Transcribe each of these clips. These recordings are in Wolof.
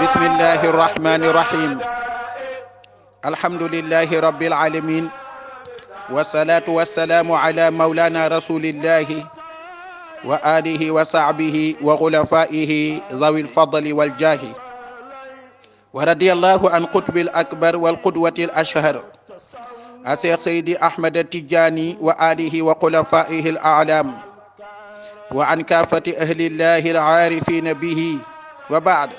bismillahi rahmani rahim alhamdulillahi rabbil alamin wassalatu wassalamu ala maulana rasulillahi wa alihi wa sahbihi wa khulafaihi dhawil fadli wal jahi wa radiyallahu an qutbil akbar wal qudwatil ashhar Cheikh Seydi Ahmad Tijani wa alihi wa khulafaihi al a'lam wa an kafati ahlillahi al arifin bihi wa ba'd.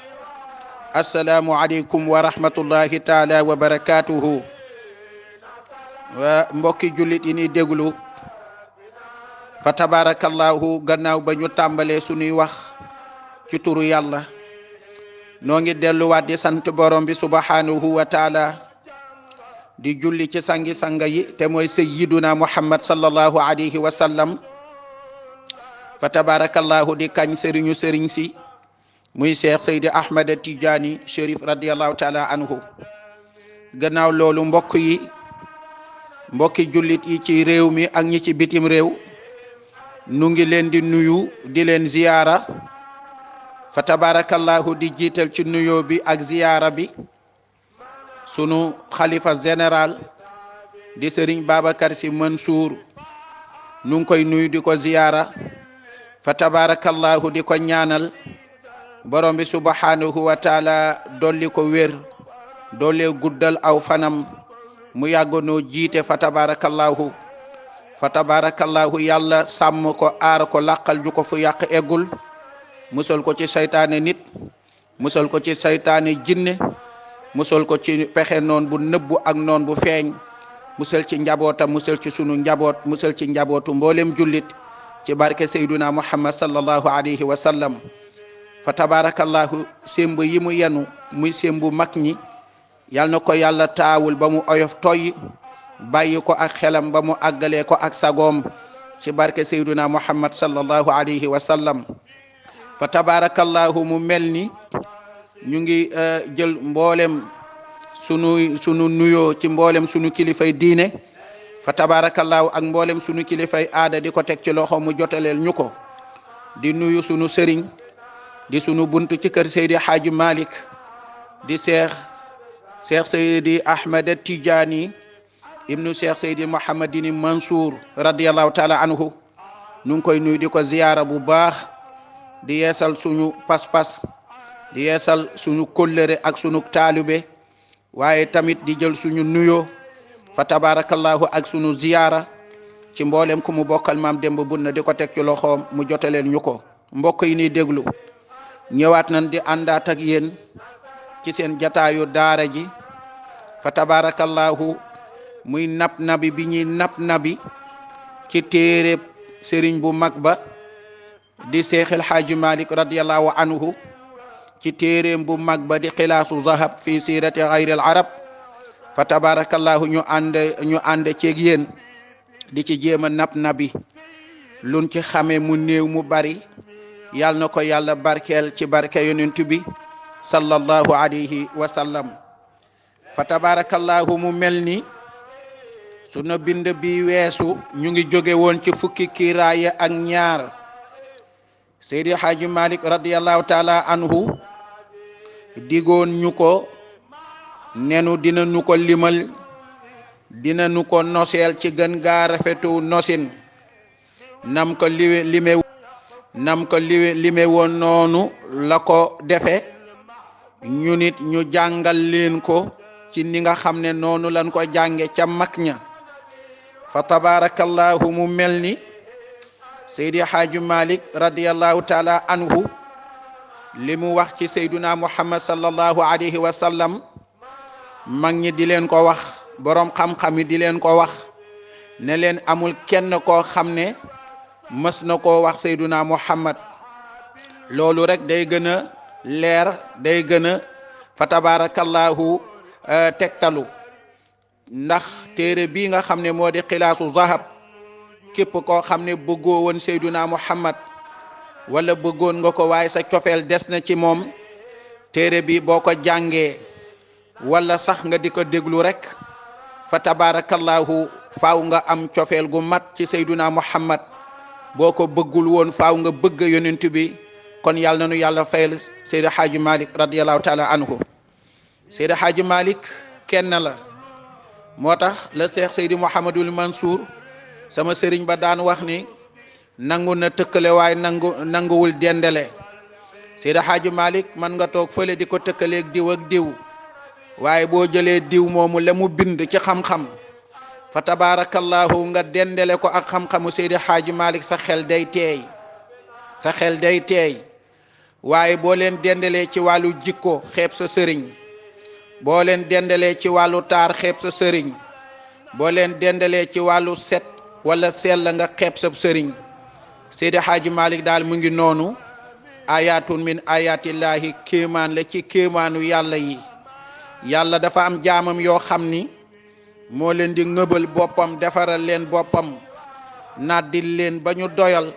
Assalamu alaikum wa rahmatullahi taala wa barakatuhu. Wa mbokki jullit yi ni déglu fa tabarakallahu gannaaw ba ñu tàmbalee suñuy wax ci turu yàlla noo ngi delluwaat di sant borom bi subhanahu wa taala di julli ci sangi sanga yi te mooy sayyiduna muhammad sallallahu alayhi wa sallam. Fa tabarakallahu di kañ sëriñu sëriñ si muy Cheikh Seydi Ahmad Tijani Chérif radiyallahu taala anhu. Gannaaw loolu mbokki jullit yi ci réew mi ak ñi ci bitim réew nu ngi leen di nuyu di leen ziyaara. Fa tabarakallahu di jiital ci nuyoo bi ak ziyaara bi sunu xalifa général di Serigne Babacar Sy Mansour nu ngi koy nuyu di ko ziyaara. Fa tabarakallahu di ko ñaanal borom bi subhanahu wa taala dolli ko wér dolli guddal aw fanam mu yàggonoo jiite. Fa tabarakallahu yàlla sàmm ko aar ko làqal ju ko fu yàq eggul musal ko ci saytaane nit musal ko ci saytaane jinne musal ko ci pexe noon bu nëbbu ak noon bu feeñ musal ci njabootam musal ci sunu njaboot musal ci njabootu mboolem jullit ci barke Seyduna Muhammad sallallahu alayhi wa sallam. Fa tabarakallahu semb yi mu yenu muy sembu mag ñi yal na ko yàlla taawul ba mu oyof toy bàyyi ko ak xelam ba mu àggalee ko ak sagoom ci barke Seyduna Muhammad sallallahu alayhi wa sallam. Fa tabarakallahu mu mel ni ñu ngi jël mboolem sunu nuyoo ci mboolem sunu kilifay diine. Fa tabarakallahu ak mboolem sunu kilifay aada di ko teg ci loxo mu jotaleel ñu ko. Di nuyu sunu sëriñ di sunu buntu ci kër Seydi Hadji Malick di Cheikh Seydi Ahmad Tijani ibnu Cheikh Seydi Mouhamadini Mansour radiyallahu taala anhu. Nu ngi koy nuyu di ko ziyaara bu baax di yeesal suñu pas-pas di yeesal suñu kóllëre ak suñu taalibe waaye tamit di jël suñu nuyoo fa tabarakallahu ak suñu ziyaara ci mboolem ku mu bokkal maam Demba Bunna di ko teg ci loxoom mu jotaleel ñu ko. Mbokk yi ni déglu ñëwaat nañ di àndaat ak yéen ci seen jataayu daara ji fa tabarakallahu muy nabi bi ñuy nabi ci téere sëriñ bu mag ba di Cheikh El Hadji Malick radiyallahu anhu ci téereem bu mag ba di xilaasu zahab fi sirati ghayril arab. Fa tabarakallahu ñu ànd ceeg yéen di ci jéem a nabi luñ ci xamee mu néew mu bari yàlla na ko yàlla barkeel ci barke yonent bi sallallahu alayhi wa sallam. Fa tabarakallahu mu mel ni sunu bind bi weesu ñu ngi jóge woon ci fukki kiiraaya ak ñaar. Seydi Hadji Malick radiyallahu taala anhu digoon ñu ko nenu dina ñu ko limal dina ñu ko noseel ci gën gaa rafetu nosin nam ko lime woon noonu la ko defe ñu nit ñu jàngal leen ko ci ni nga xam ne noonu lañ ko jànge ca mag ña. Fa tabarakallahu mu mel ni Seydi Hadji Malick radiyallahu taala anhu li mu wax ci Seyduna Muhammad sallallahu alayhi wa sallam mag ñi di leen ko wax boroom xam-xam yi di leen ko wax ne leen amul kenn koo xam ne mës na koo wax Seyduna Muhammad. Loolu rek day gën a leer day gën a fa tabarakallahu tegtalu ndax téere bii nga xam ne moo di xilaasu zahab képp koo xam ne bëggoo woon Seyduna Muhammad wala bëggoon nga ko waaye sa cofeel des na ci moom téere bi boo ko jàngee wala sax nga di ko déglu rek fa tabarakallahu faaw nga am cofeel gu mat ci sayduna muhammad boo ko bëggul woon faaw nga bëgg yonent bi kon yàlla na nu yàlla fayal Seydi Hadji Malick radiyallahu taala anhu. Seydi Hadji Malick kenn la moo tax la Cheikh Seydi Mouhamadul Mansour sama sëriñ ba daan wax ni nangu na tëkkale waaye nanguwul dendale. Seydi Hadji Malick man nga toog fële di ko tëkkaleeg diw ak diw waaye boo jëlee diw moomu la mu bind ci xam-xam fa tabarakallahu nga dendale ko ak xam-xamu Seydi Hadji Malick sa xel day teey sa xel day teey waaye boo leen dendalee ci wàllu jikko xeeb sa sëriñ boo leen dendalee ci wàllu taar xeeb sa sëriñ boo leen dendalee ci wàllu set wala sell nga xeeb sa sëriñ. Seydi Hadji Malick daal mu ngi noonu ayatun min ayatillahi kéemaan la ci kéemaanu yàlla yi. yàlla dafa am jaamam yoo xam ni moo leen di ngëbal boppam defaral leen boppam naddil leen ba ñu doyal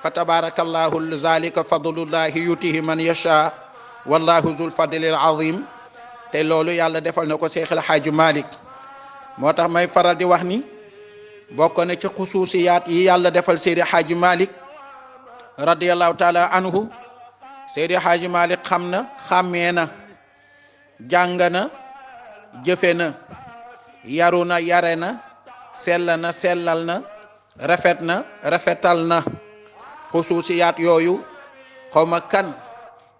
fa tabarakallahu zalika fadlullahi yutihi man yasha wallahu zul fadlil azim. te loolu yàlla defal na ko Seex al Hadji Malick moo tax may faral di wax ni bokk na ci xusuusiyaat yi yàlla defal Seydi Hadji Malick radiyallahu taala anhu. Seydi Hadji Malick xam na xàmmee na jàng na jëfe na yaru na yare na sell na sellal na rafet na rafetal na. xusuusiyaat yooyu xawma kan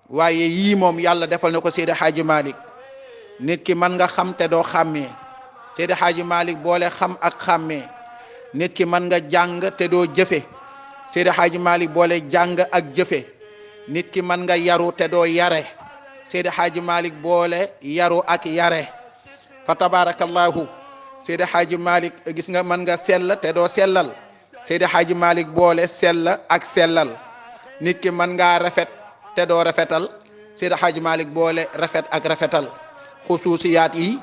waaye yii moom yàlla defal na ko Seydi Hadji Malick. nit ki mën nga xam te doo xàmmee Seydi Hadji Malick boole xam ak xàmmee. nit ki mën nga jàng te doo jëfe Seydi Hadji Malick boole jàng ak jëfe. nit ki mën nga yaru te doo yare Seydi Hadji Malick boole yaru ak yare fa tabarakallahu. Seydi Hadji Malick gis nga mën nga sell te doo sellal Seydi Hadji Malick boole sell ak sellal. nit ki mën ngaa rafet te doo rafetal Seydi Hadji Malick boole rafet ak rafetal. xusuusiyaat yi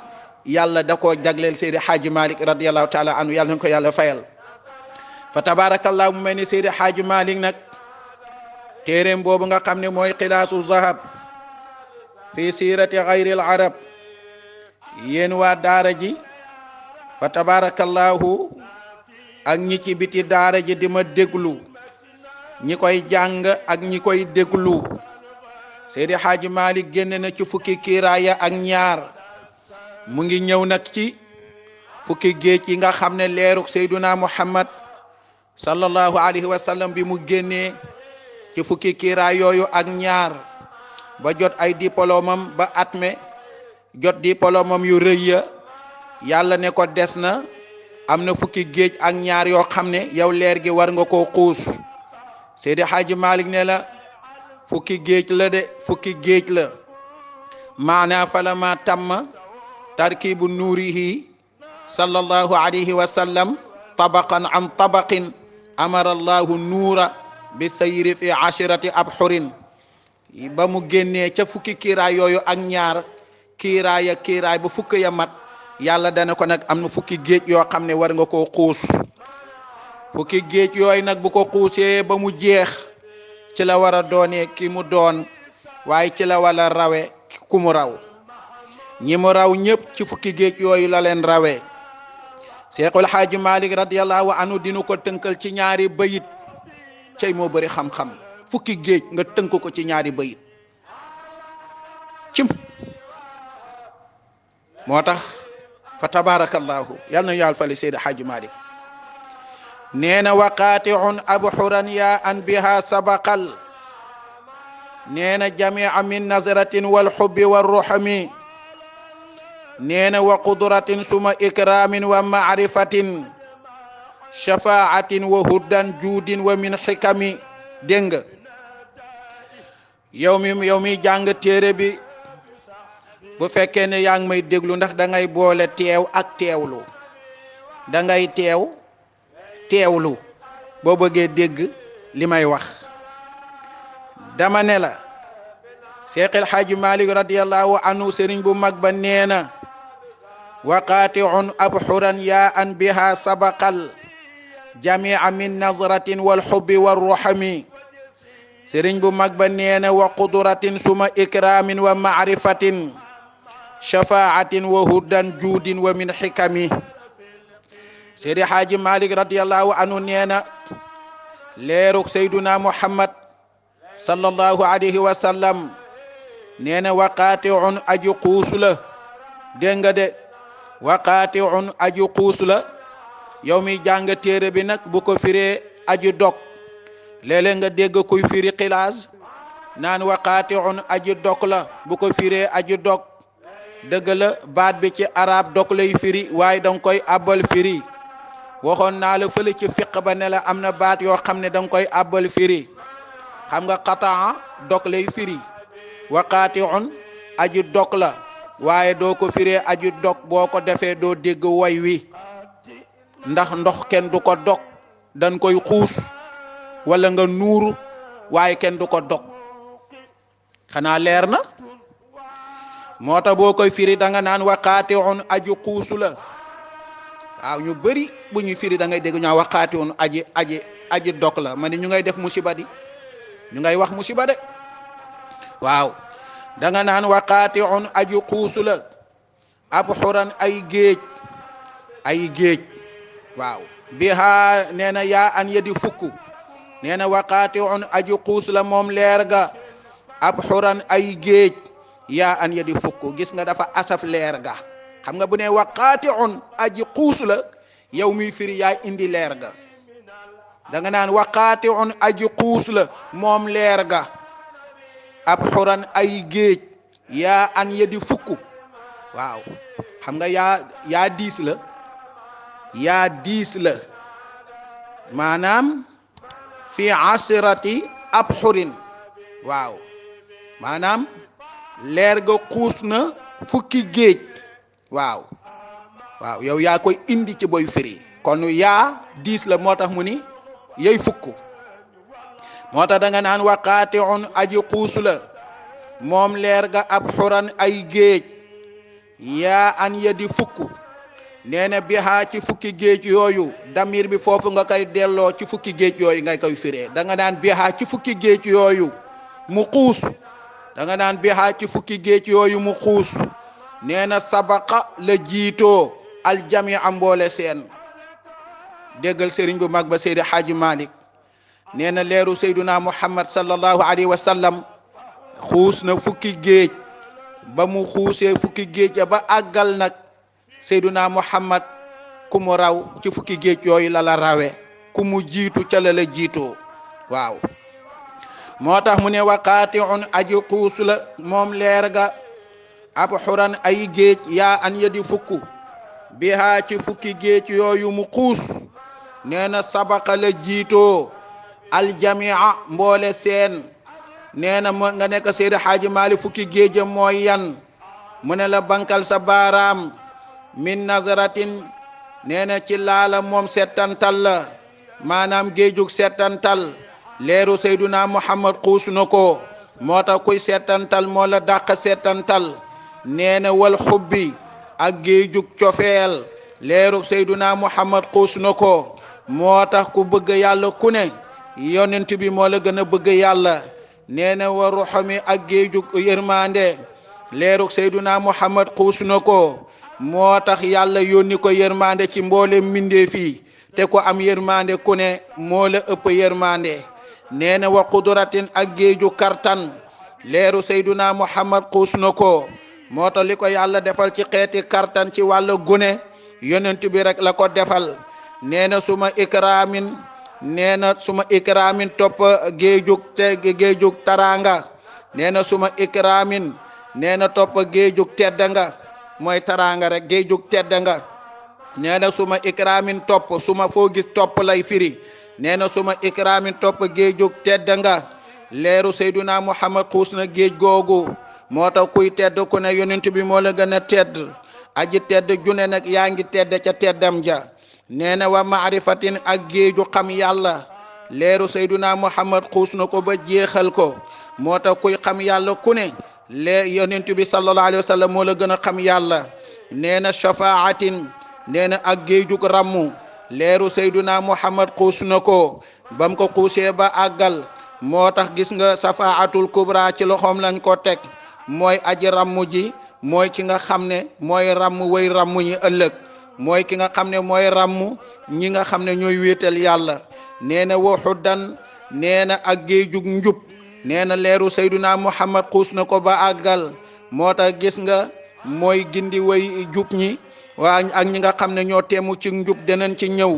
yàlla da koo jagleel Seydi Hadji Malick radiyallahu taala anhu yàlla nañu ko yàlla fayal. fa tabarakallahu mu mel ni Seydi Hadji Malick nag téeréem boobu nga xam ne mooy xilaasu zahab fi siirati xayril arab. yéen waa daara ji fa tabarakallahu ak ñi ci biti daara ji di ma déglu ñi koy jàng ak ñi koy déglu. Seydi Hadji Malick génne na ci fukki kiiraaya ak ñaar mu ngi ñëw nag ci fukki géej yi nga xam ne leeruk Seyduna Muhammad sallallahu alayhi wa sallam bi mu génnee ci fukki kiiraay yooyu ak ñaar ba jot ay diplômam ba atme jot diplômam yu rëy ya yàlla ne ko des na am na fukki géej ak ñaar yoo xam ne yow leer gi war nga koo xuus. Seydi Hadji Malick ne la fukki géej la de fukki géej la maana falama tamma tarkibu nuurihi sallallahu alayhi wa sallam tabaqan an tabaqin amara allahu nuura bi sayri fi ashirati abhurin. ba mu génnee ca fukki kiiraay yooyu ak ñaar kiiraay ak kiiraay ba fukk ya mat yàlla dana ko nag am na fukki géej yoo xam ne war nga koo xuus. fukki géej yooyu nag bu ko xuusee ba mu jeex ci la war a doonee ki mu doon waaye ci la wala rawe ku mu raw. ñi mu raw ñëpp ci fukki géej yooyu la leen rawee. Seexul Hadji Malick radiyallahu anhu dinu ko tënkal ci ñaari bayit cey moo bëri xam-xam. fukki géej nga tënk ko ci ñaari bayit cim moo tax fa tabarakallahu yal na yàlla fali Seydi Hadji Malick. nee na waqaatiun abhuran ya an biha sabaqal. nee na jamia min nazratin wal hubbi war ruhami. nee na wa qudratin suma ikramin wa maarifatin shafaatin wa huddan juudin wa min xikami. dégg nga yow mi jàng téere bi bu fekkee ne yaa ngi may déglu ndax da ngay boole teew ak teewlu da ngay teewlu boo bëggee dégg li may wax. dama ne la Seexul Hadji Malick radiyallahu anhu sëriñ bu mag ba nee na waqaatiun abhuran ya an biha sabaqal jamia min nazratin wal hubbi war ruhami. sëriñ bu mag ba nee na wa qudratin suma ikramin wa maarifatin shafaatin wa hudan juudin wa min xikami. Seydi Haaji Malik radiyallahu anhu nee na leeruk Seyduna Muhammad sallallahu alayhi wa sallam nee na waqaatiun aji xuus la. dégg nga de waqaatiun aji xuus la. yow mi jàng téere bi nag bu ko firee aji dog léeg-léeg nga dégg kuy firi xilaas naan waqaatiun aji dog la bu ko firee aji dog. dëgg la baat bi ci arab dog lay firi waaye danga koy abal firi. waxoon naa la fële ci fiq ba ne la am na baat yoo xam ne danga koy abal firi. xam nga qataa dog lay firi. waqaatiun aji dog la waaye doo ko firee aji dog boo ko defee doo dégg way wi. ndax ndox kenn du ko dog dañ koy xuus wala nga nuuru waaye kenn du ko dog. xanaa leer na. moo tax boo koy firi da nga naan waqaatiun aji xuusu la. waaw ñu bëri bu ñuy firi da ngay dégg ñaa waqaatiun aji dog la ma ne ñu ngay def musiba di ñu ngay wax musiba de. waaw da nga naan waqaatiun aji xuusu la. ab xuran ay géej waaw biha nee na yaa an yedi fukk nee na waqaatiun aji xuus la moom leer ga. ab xuran ay géej yaa an yedi fukk gis nga dafa asaf leer ga. xam nga bu ne waqaatiun aji xuus la yow miy firi yaay indi leer ga. da nga naan waqaatiun aji xuus la moom leer ga. ab xuran ay géej yaa an yedi fukk waaw xam nga yaa diis la. yaa diis la maanaam fi asirati ab xurin. waaw maanaam leer ga xuus na fukki géej. waaw yow yaa koy indi ci boy firi kon yaa diis la moo tax mu ni yey fukk. moo tax da nga naan waqaatiun aji xuus la moom leer ga ab xuran ay géej yaa an yedi fukk. nee na bihaa ci fukki géej yooyu damir bi foofu nga koy delloo ci fukki géej yooyu ngay koy firee. da nga naan bihaa ci fukki géej yooyu mu xuus. da nga naan bihaa ci fukki géej yooyu mu xuus. nee na sabaqa la jiitoo aljami a mboole seen. déggal sëriñ bu mag ba Seydi Haaji Malik nee na leeru Seyduna Muhammad sallallahu alayhi wa sallam xuus na fukki géej. ba mu xuusee fukki géej ba àggal nag Seyduna Muhammad ku mu raw ci fukki géej yooyu la la rawe ku mu jiitu ca la la jiitoo. waaw moo tax mu ne waqaatiun aji xuus la moom leer ga. ab xuran ay géej yaa an yedi fukk bihaa ci fukki géej yooyu mu xuus. nee na sabaqa la jiitoo aljamia mboole seen. nee na nga nekk Seydi Haaji Maalik fukki géejam mooy yan mu ne la bankal sa baaraam min nazaratin nee na ci laala moom settantal la maanaam géejug settantal leeru Seyduna Muhammad xuus na ko. moo tax kuy settantal moo la dàq settantal. nee na wal xubbi ak géejug cofeel leeru Seyduna Muhammad xuus na ko. moo tax ku bëgg yàlla ku ne yonent bi moo la gën a bëgg yàlla. nee na wa ruxami ak géejug yërmande leeru Seyduna Muhammad xuus na ko. moo tax yàlla yónni ko yërmande ci mboole mbindeef yi te ko am yërmande ku ne moo la ëpp yërmande. nee na wa qudratin ak géeju kartan leeru Seyduna Muhammad xuus na ko. moo tax li ko yàlla defal ci xeeti kartan ci wàllu gune yonent bi rek la ko defal. nee na suma ikraamin nee na suma ikraamin topp géejug taranga. nee na suma ikraamin nee na topp géejug teddanga mooy taranga rek géejug teddanga. nee na suma ikraamin topp suma foo gis topp lay firi. nee na suma ikraamin topp géejug teddanga leeru Seyduna Muhammad xuus na géej googu. moo tax kuy tedd ku ne yonent bi moo la gën a tedd. aji tedd june nag yaa ngi tedd ca teddam ja. nee na wa maarifatin ak géeju xam yàlla leeru Seyduna Muhammad xuus na ko ba jeexal ko. moo tax kuy xam yàlla ku ne yonent bi sallallahu alayhi wa sallam moo la gën a xam yàlla. nee na shafaatin nee na ak géejug rammu leeru Seyduna Muhammad xuus na ko. bam ko xuusee ba àggal moo tax gis nga safaatul kubra ci loxoom lañ ko teg mooy aji rammu ji mooy ki nga xam ne mooy ràmm way ràmm ñi ëllëg mooy ki nga xam ne mooy ràmm ñi nga xam ne ñooy wéetal yàlla nee na waxudan nee na ak géejug njub nee na leeru sayduna muhammad xuus na ko ba àggal moo tax gis nga mooy gindi way jub ñi waa ak ñi nga xam ne ñoo teemu ci njub danañ ci ñëw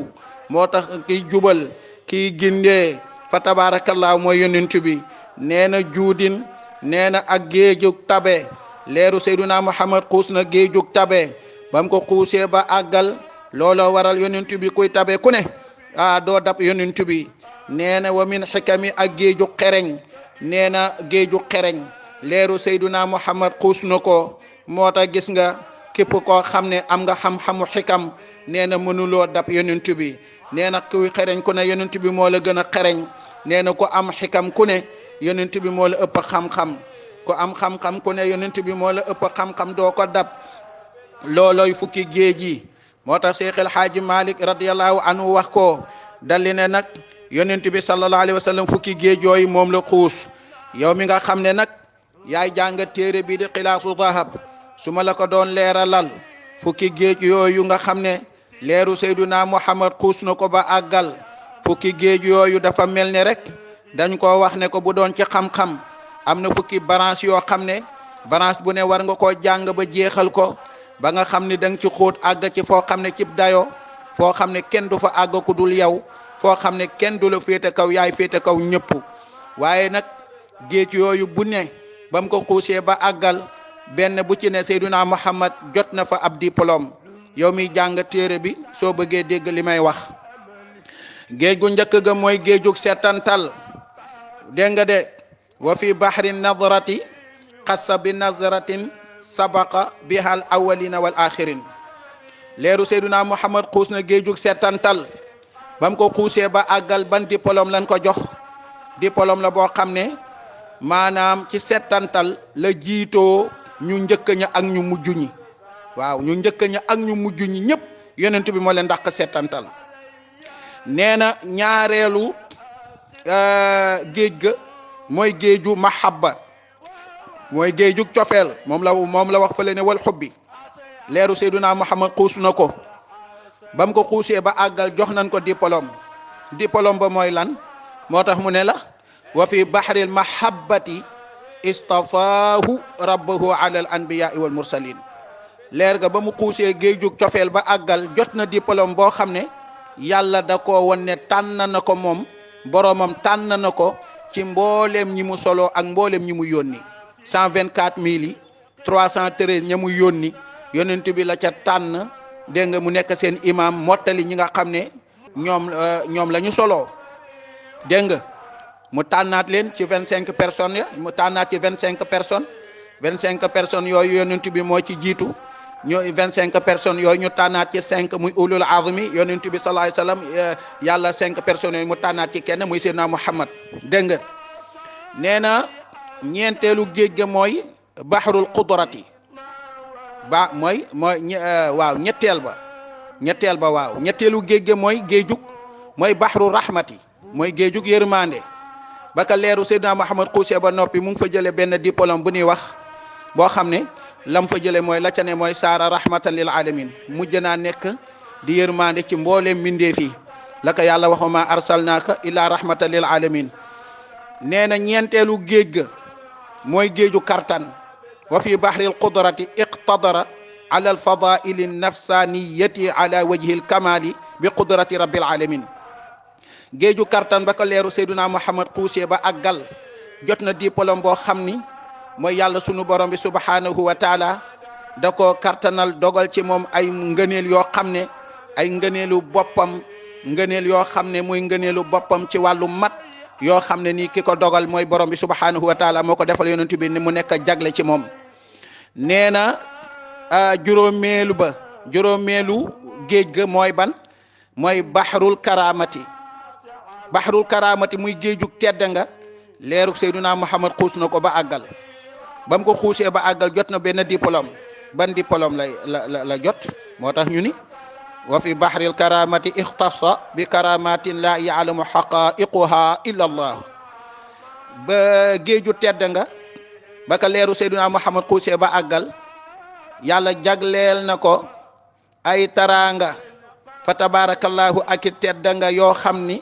moo tax kiy jubal kiy gindee fa tabaarakallaahu mooy yonent bi nee na juudin nee na ak géejug tabe leeru sayduna muhammad xuus na géejug tabe bam ko xuusee ba àggal looloo waral yonent bi kuy tabe ku ne doo dab yonent bi nee na wa min xikami ak géejug xereñ nee na géejug xereñ leeru sayduna muhammad xuus na ko moo tax gis nga képp koo xam ne am nga xam-xamu xikam nee na mënuloo dab yonent bi nee na kuy xereñ ku ne yonent bi moo la gën a xereñ nee na ku am xikam ku ne yonent bi moo la ëpp xam-xam ku am xam-xam ku ne yonent bi moo la ëpp xam-xam doo ko dab looloy fukki géej yi moo tax Seex El Haaji Malik radiyallahu anhu wax ko dalli ne nag yonent bi sallallahu alayhi wa sallam fukki géej yooyu moom la xuus yow mi nga xam ne nag yaay jàng téere bi di xilaasu zahab su ma la ko doon leeralal fukki géej yooyu nga xam ne leeru sayduna muhammad xuus na ko ba àggal fukki géej yooyu dafa mel ne rek dañ ko wax ne ko bu doon ci xam-xam am na fukki branche yoo xam ne branche bu ne war nga koo jàng ba jeexal ko ba nga xam ne da nga ci xóot àgg ci foo xam ne cib dayo foo xam ne kenn du fa àgg ku dul yow foo xam ne kenn du la féete kaw yaay féete kaw ñëpp waaye nag géej yooyu bu ne ba mu ko xuusee ba àggal benn bu ci ne Seyduna Muhammad jot na fa ab diplôme yow mi jàng téere bi soo bëggee dégg li may wax géej gu njëkk ga mooy géejug setantal dégg nga de wa fi bahri nadrati xassa bi nazratin sabaqa bihal awalina wal axirin leeru Seyduna Muhammad xuus na géejug setantal ba mu ko xuusee ba àggal ban diplôme lañ ko jox diplôme la boo xam ne maanaam ci setantal la jiitoo ñu njëkk ña ak ñu mujj ñi waaw ñu njëkk ña ak ñu mujj ñi ñëpp yonent bi moo leen dàq setantal nee na ñaareelu géej ga mooy géeju mahabba mooy géejug cofeel moom la wax fële ne wal xubbi leeru Seyduna Muhammad xuus na ko ba mu ko xuusee ba àggal jox nañ ko diplôme ba mooy lan moo tax mu ne la wa fi bahril mahabbati istafaahu rabbahu ala al anbiyaai wal mursalin leer ga ba mu xuusee géejug cofeel ba àggal jot na diplôme boo xam ne yàlla da ko won ne tànn na ko moom boromam tànn na ko ci mbooleem ñi mu solo ak mbooleem ñi mu yónni 124,313 ña mu yónni yonent bi la ca tànn dégg nga mu nekk seen imam mottali ñi nga xam ne ñoom la ñu soloo dégg nga mu tànnaat leen ci 25 personnes ya mu tànnaat ci 25 personnes yooyu yonent bi moo ci jiitu ñooy 25 personnes yooyu ñu tànnaat ci 5 muy ulul azmi yonent bi sallallahu alayhi wasallam yàlla 5 personnes yooyu mu tànnaat ci kenn muy Seydina Muhammad dégg nga nee na ñeenteelu géej ga mooy bahrul qudrati waaw ñetteel ba waaw ñetteelu géej ga mooy bahru rahmati mooy géejug yërmande baka leeru Seydina Muhammad xuusee ba noppi mu ngi fa jële benn diplôme bu ñuy wax boo xam ne lam fa jële mooy la ca ne mooy saara rahmatan lil alamin mujj naa nekk di yërmande ci mbooleem mbindeef yi la ko yàlla wax wa ma arsalnaaka illa rahmatan lil alamin nee na ñeenteelu géej ga mooy géeju kartan wa fi bahril qudrati iqtadara ala al fadaili nafsaniyati ala wajhi al kamali bi qudrati rabbil alamin géeju kartan ba ko leeru Seyduna Muhammad xuusee ba àggal jot na diplôme boo xam ni mooy yàlla sunu borom bi subhanahu wa taala da ko kartanal dogal ci moom ay ngëneel yoo xam ne ay ngëneelu boppam ngëneel yoo xam ne muy ngëneelu boppam ci wàllu mat yoo xam ne nii ki ko dogal mooy borom bi subhanahu wa taala moo ko defal yonent bi ni mu nekk jagle ci moom nee na juróomeelu géej ga mooy ban mooy bahrul karamati muy géejug tedd nga leerug Seyduna Muhammad xuus na ko ba àggal ba mu ko xuusee ba àggal jot na benn diplôme ban diplôme la jot moo tax ñu ni wa fi bahril karamati ixtassa bi karamatin la ya'lamu haqa'iquha illa allah ba géeju tedd nga ba ka leeru Seyduna Muhammad xuusee ba àggal yàlla jagleel na ko ay taraanga fa tabarakallahu ak tedda nga yoo xam ni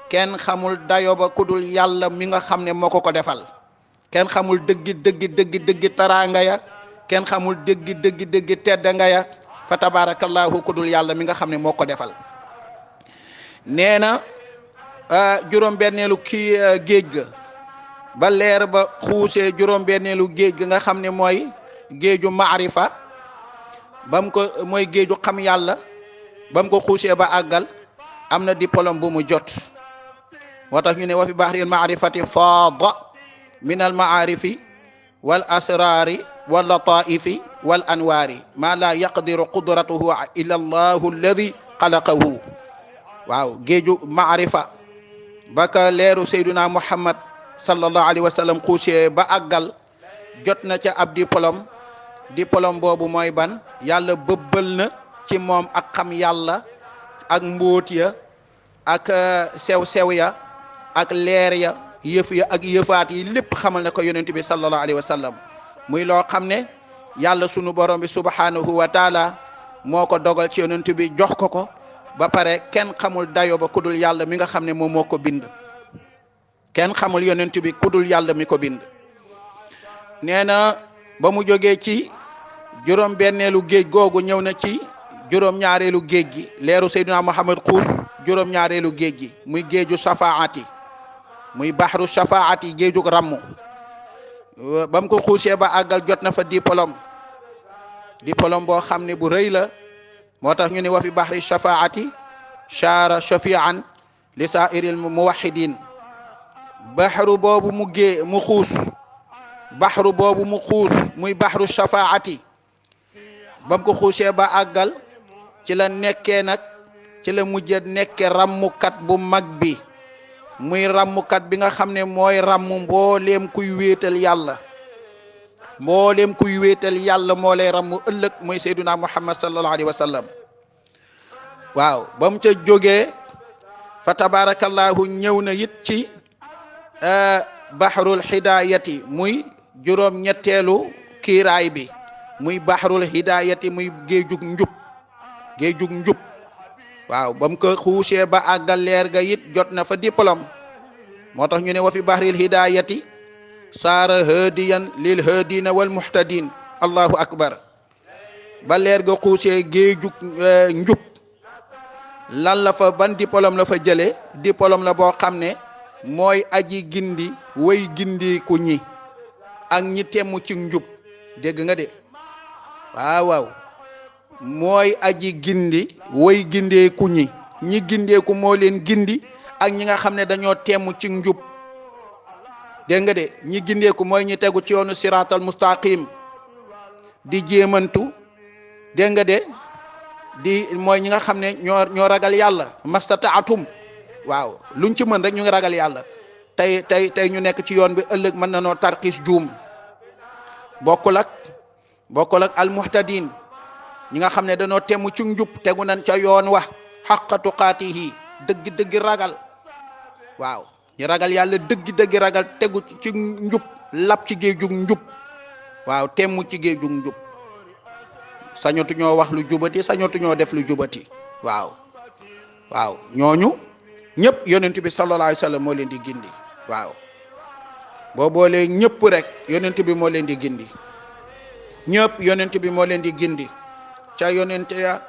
kenn xamul dayo ba kudul yàlla mi nga xam ne moo ko defal. kenn xamul dëggi taraanga ya, kenn xamul dëggi tedda nga ya, fa tabarakallahu kudul yàlla mi nga xam ne moo ko defal. nee na juróom-benneelu géej ga ba leer ba xuusee juróom-benneelu géej ga nga xam ne mooy géeju maarifa bam ko mooy géeju xam yàlla bam ko xuusee ba àggal am na diplôme bu mu jot. moo tax ñu ne wa fi bahril maarifati faada min al maarifi wal asrari wal lataifi wal anwaari ma la yaqdiru qudratuhu illa allahu alladi xalaqahu. waaw géeju maarifa baka leeru sayduna muhammad sallallahu alayhi wa sallam xuusee ba àggal jot na ca ab diplôme boobu mooy ban yàlla bëbbal na ci moom ak xam yàlla ak mbóot ya ak sew-sew ya ak leer ya yëf ya ak yëfaat yi lépp xamal na ko yonent bi sallallahu alayhi wa sallam muy loo xam ne yàlla sunu borom bi subhanahu wa taala moo ko dogal ci yonent bi jox ko ba pare kenn xamul dayo ba kudul yàlla mi nga xam ne moom moo ko bind. kenn xamul yonent bi kudul yàlla mi ko bind. nee na ba mu jógee ci juróom-benneelu géej googu ñëw na ci juróom-ñaareelu géej gi leeru Seydina Muhammad xuus juróom-ñaareelu géej gi muy géeju safaati muy baxru safaati géeju rammu. ba mu ko xuusee ba àggal jot na fa diplôme boo xam ne bu rëy la. moo tax ñu ne wa fi bahri shafaati shara shafian li saairil muwahidin. baxru boobu mu xuus muy baxru shafaati bam ko xuusee ba àggal ci la nekkee nag ci la mujjee nekke rammukat bu mag bi muy rammukat bi nga xam ne mooy rammu mbooleem kuy wéetal yàlla moo lay rammu ëllëg mooy sayduna muhammad sallallahu alayhi wa sallam. waaw ba mu ca jógee fa tabarakallahu ñëw na it ci bahrul hidayati muy juróom-ñetteelu kiiraay bi muy bahrul hidayati muy géejug njub waaw ba mu ko xuusee ba àggal leer ga it jot na fa diplôme. moo tax ñu ne wa fi bahril hidayati saara hadiyan lil hadina wal muhtadin. allahu akbar. ba leer ga xuusee géejug njub lan la fa ban diplôme la fa jëlee diplôme la boo xam ne mooy aji gindi way gindi ku ñi ak ñi temmu ci njub. dégg nga de waaw mooy aji gindi way gindee ku ñi gindeeku moo leen gindi ak ñi nga xam ne dañoo temmu ci njub. dégg nga de ñi gindeeku mooy ñi tegu ci yoonu siratal mustaqim di jéemantu. dégg nga de mooy ñi nga xam ne ñoo ragal yàlla mastataatum. waaw luñ ci mën rek ñu ngi ragal yàlla. tey ñu nekk ci yoon bi ëllëg mën na noo tarxiis juum. bokkul ak almuhtadin ñi nga xam ne dañoo temu ci njub tegu nañ ca yoon wax xaqa tuqaatihi dëgg ragal. waaw ñu ragal yàlla dëgg ragal tegu ci njub lap ci géejug njub. waaw temu ci géejug njub. sañotu ñoo wax lu jubati sañotu ñoo def lu jubati. waaw ñooñu ñëpp yonent bi sallallahu alayhi wa sallam moo leen di gindi. waaw boo boolee ñëpp rek yonent bi moo leen di gindi. ñëpp yonent bi moo leen di gindi. ca yonent ya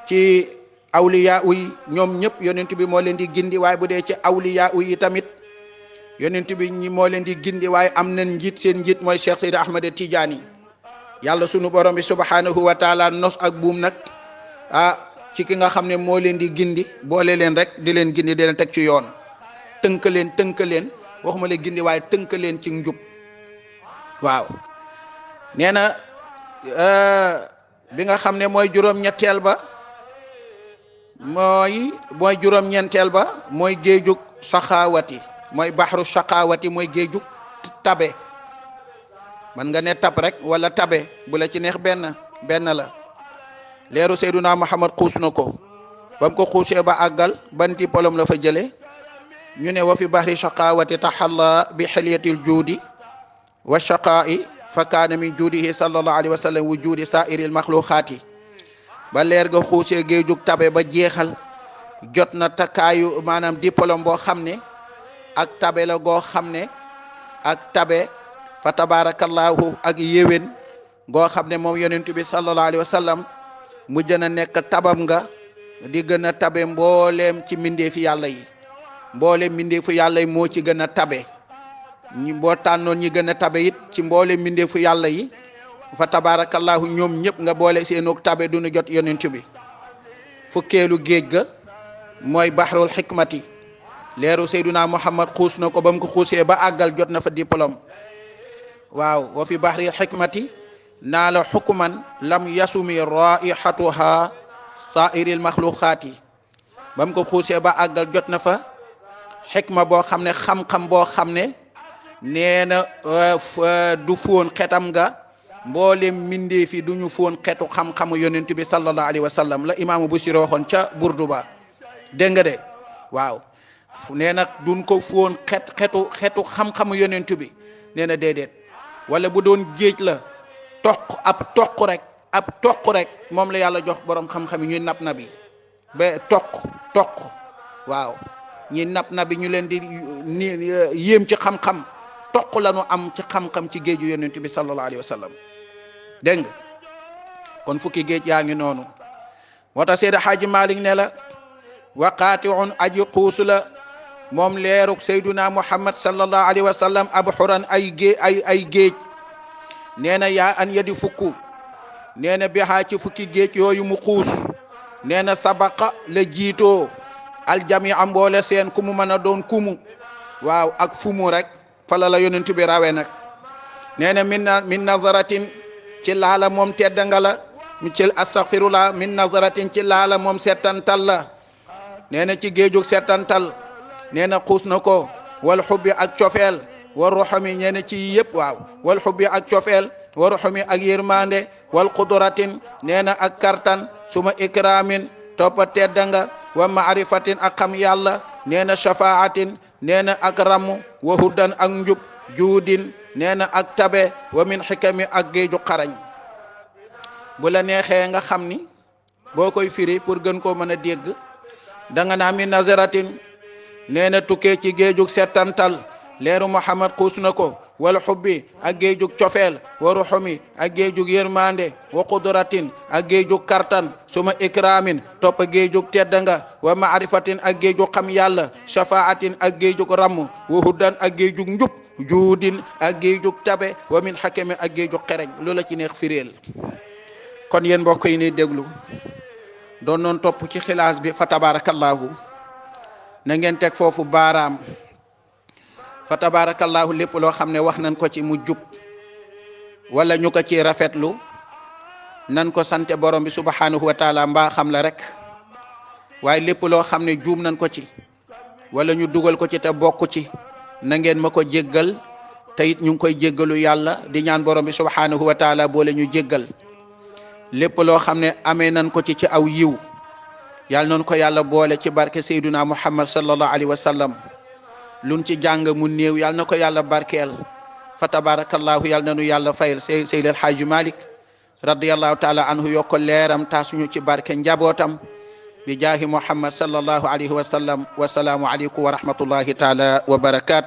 ci awliya yi ñoom ñëpp yonent bi moo leen di gindi waaye bu dee ci awliya yi tamit yonent bi ñi moo leen di gindi waaye am nañ njiit seen njiit mooy Cheikh Seydi Ahmad Tidiane. yàlla sunu borom bi subhanahu wa taala nos ak buum nag ci ki nga xam ne moo leen di gindi boole leen rek di leen gindi di leen teg ci yoon tënk leen waxuma la gindi waaye tënk leen ci njub. waaw nee na bi nga xam ne mooy juróom-ñetteel ba mooy juróom-ñeenteel ba mooy géejug saxaawati mooy baxru saxaawati mooy géejug tabe. man nga ne tab rek wala tabe bu la ci neex benn la. leeru Seyduna Muhammad xuus na ko ba mu ko xuusee ba àggal ban diplôme la fa jëlee ñu ne wa fi bahri shaqawati taxalla bi xilyatil juudi wa shaqaa'i fa kaana min juudihi sallallahu alayhi wa sallam wujudi saa'iril maxluqaati ba leer ga xuusee géejug tabe ba jeexal jot na takkaayu maanaam diplôme boo xam ne ak tabe la goo xam ne ak tabe fa tabarakallahu ak yéwén goo xam ne moom yonent bi sallallahu alayhi wa sallam mujj na nekk tabam nga di gën a tabe mbooleem ci mbindeefi yàlla yi mbooleem mbindeefu yàlla yi moo ci gën a tabe ñi boo tànnoon ñi gën a tabe it ci mbooleem mbindeefu yàlla yi fa tabarakallahu ñoom ñëpp nga boole seenug tabe du ñu jot yonent bi fukkeelu géej ga mooy bahrul xikmati leeru Seyduna Muhammad xuus na ko ba mu ko xuusee ba àggal jot na fa diplôme waaw wa fi bahril xikmati naa la xukuman lam yasumi raihatuha sairil maxluqaati ba mu ko xuusee ba àggal jot na fa xikma boo xam ne xam-xam boo xam ne nee na du foon xetam nga mboolem mindee fi du ñu foon xetu xam-xamu yonent bi sallallahu alayhi wa sallam la imaamu Busiri waxoon ca burdu ba dégg nga de waaw nee na duñ ko foon xetu xam-xamu yonent bi nee na déedéet wala bu doon géej la ab toq rek moom la yàlla jox borom xam-xam yi ñuy nap na bi ba toq waaw ñi nap na bi ñu leen di yéem ci xam-xam toq la ñu am ci xam-xam ci géeju yonent bi sallallahu alayhi wa sallam dégg nga kon fukki géej yaa ngi noonu moo tax Seydi Haaji Malik ne la waqaatiun aji xuus la moom leeruk Seyduna Muhammad sallallahu alayhi wa sallam abxuran ay géej nee na yaa an yadi fukku nee na bihaa ci fukki géej yooyu mu xuus nee na sabaqa la jiitoo aljami a mboole seen ku mu mën a doon kumu waaw ak fumu rek fala la yonent bi rawe nag nee na min nazaratin ci laala moom tedda nga la ci astaghfirullah min nazaratin ci laala moom settantal la nee na ci géejug settantal nee na xuus na ko wal xubbi ak cofeel war ruxumi nee na ci yëpp waaw wal xubbi ak cofeel war ruxumi ak yërmande wal qudratin nee na ak kartan suma ikramin toppa tedda nga wa maarifatin ak xam yàlla nee na shafaatin nee na ak ramu wa hudan ak njub juudin nee na ak tabe wa min xikami ak géeju xarañ bu la neexee nga xam ni boo koy firi pour gën koo mën a dégg da nga naa min nazaratin nee na tukkee ci géejug settantal leeru Muhammad xuus na ko wal xubbi ak géejug cofeel wa ruxumi ak géejug yërmande wa qudratin ak géejug kartan suma ikramin topp géejug teddanga wa maarifatin ak géejug xam yàlla shafaatin ak géejug ramm wa hudan ak géejug njub juudin ak géejug tabe wa min xakami ak géejug xereñ loola ci neex firéel kon yéen mbokk yi ni déglu doon noon topp ci xilaas bi fa tabarakallahu na ngeen teg foofu baaraam fa tabarakallahu lépp loo xam ne wax nañ ko ci mu jub wala ñu ko ci rafetlu nan ko sante borom bi subhanahu wa taala mbaa xam la rek waaye lépp loo xam ne juum nañ ko ci wala ñu dugal ko ci te bokk ci na ngeen ma ko jéggal te it ñu ngi koy jéggalu yàlla di ñaan borom bi subhanahu wa taala boole ñu jéggal lépp loo xam ne amee nañ ko ci aw yiw yàlla noonu ko yàlla boole ci barke Seyduna Muhammad sallallahu alayhi wa sallam luñ ci jàng mu néew yàlla na ko yàlla barkeel fa tabarakallahu yàlla na nu yàlla fayal Seydi El Hadji Malick radiyallahu taala anhu yokko leeram taasuñu ci barke njabootam bi jaahi Muhammad sallallahu alayhi wa sallam wa salaamu aleykum wa rahmatullahi taala wa barakatuh